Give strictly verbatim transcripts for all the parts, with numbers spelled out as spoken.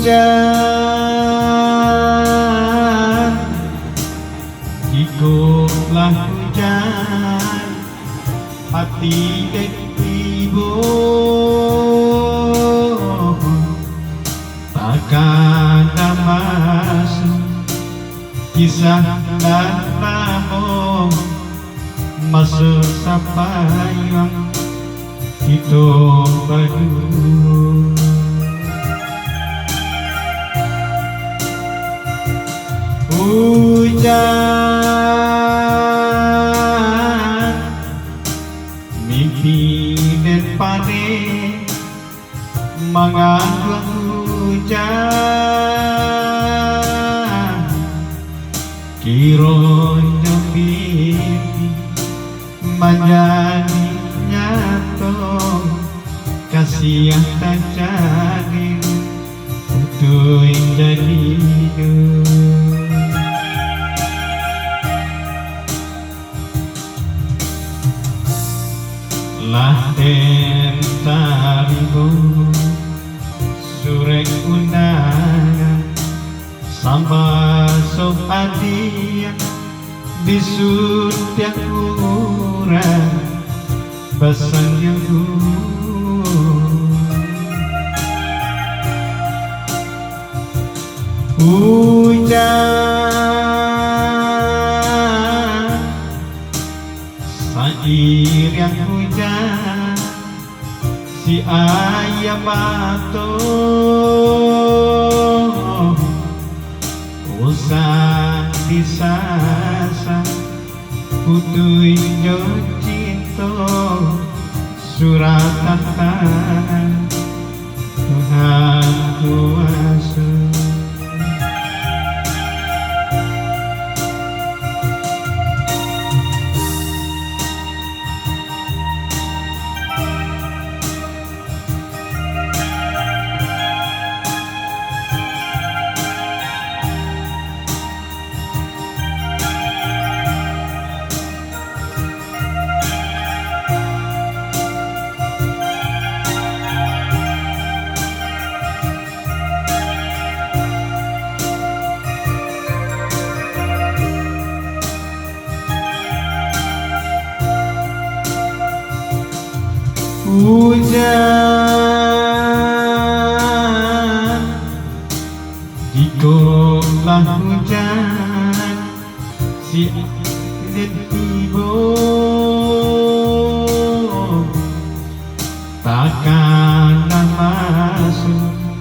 Ujan, jikok lah ujan, ati den ibo, takana masuak kisah nan lamo, maso sapayuang kito baduo. Ujan, mimpi den paneh, manganduang ujan, kironyo mimpi manjadi nyato, kasiah tajadi putuih jadinyo. Lah den tarimo surek undangan, samaso adiak di sutiang urang basanyo. Ujan, sairiang ujan, si aia mato, usah disasa, putuih jo cinto, suratan tangan Tuhan kuaso. Ujan, jikok lah ujan, si den tibo, takana masuak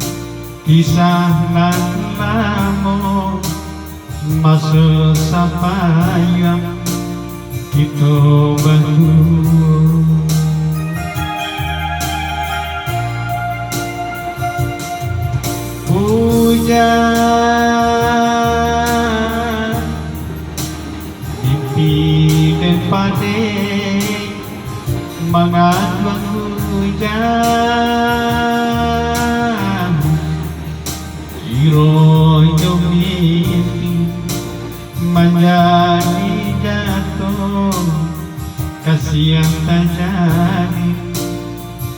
kisah nan lamo, maso sapayuang kito baduo. Ujan, mimpi den paneh, manganduang ujan, kironyo mimpi manjadi nyato, kasiah tajadi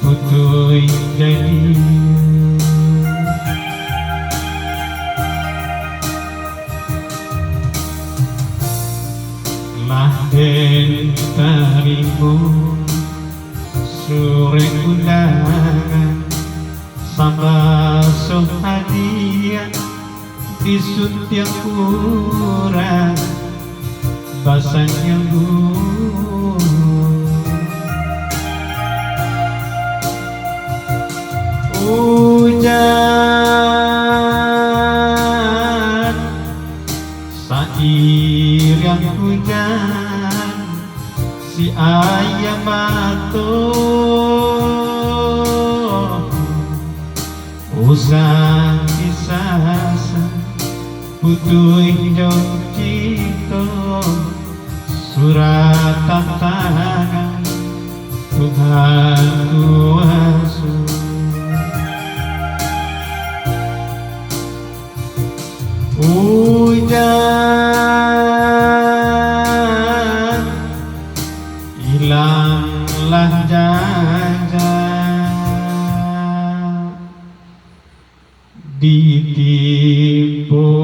putuih jadinyo. Lah den tarimo surek undangan, samaso adiak di sutiang urang basanyo. Ujan, sairiang ujan, si aia mato, usah disasa, putuih jo cinto, suratan tangan Tuhan kuaso. Ujan, ilanglah jajak. ditimpo.